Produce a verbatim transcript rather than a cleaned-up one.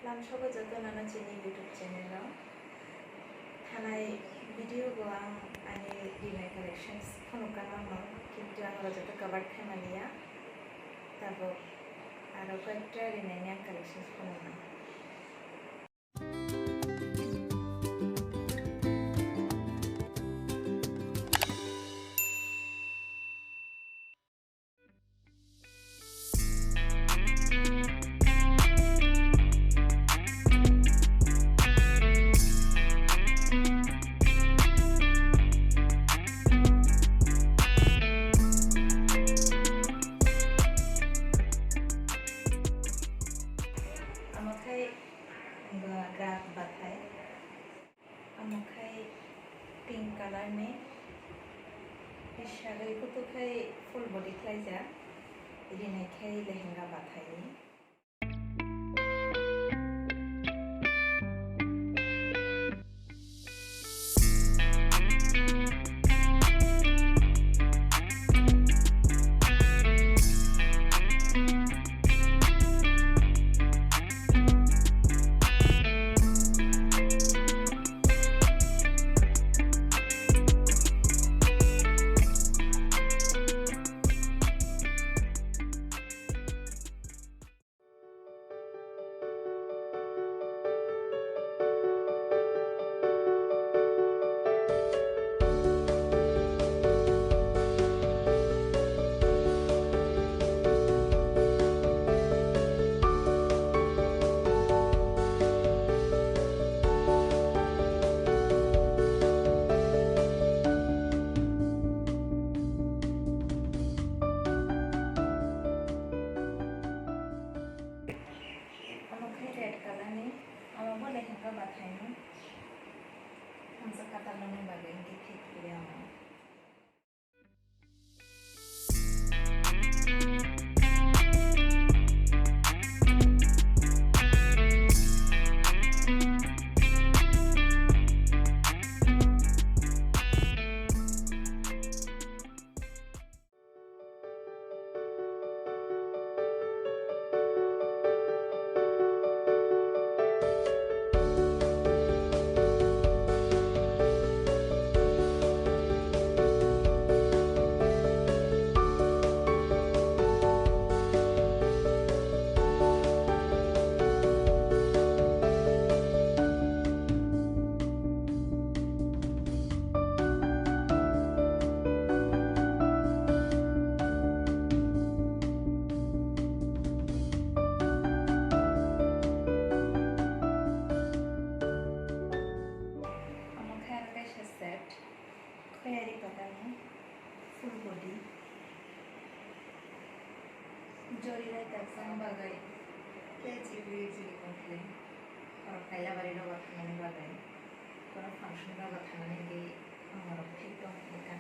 Lamsogo joto nono chini YouTube channel o. Thanai video bo ang ani rinai collections phunukha mano, kintu ang oro joto cover khaimaliya. Tabuk aro koyekta rinaini ang collections phunukha. Omo khai ba-, grak bathai. Omo khai pink colour ni, sagwi kutuk khai full body khlaijak, rinai khai lehenga bathai ni. Omo khe red colour ni, omo bo lehenga bathai ni. Hamsa kwtal rwna bagwi hinkhe thik khe omo. Omo khe aro kaisa set, khoyari kwtalni full body. Jori bai tapjak bagwi khe chibwi chibwi tongkhe. Oro kailabari rogo thangnani bagwi, kono function rogo thangnani bagwi ang oro fit tongkha.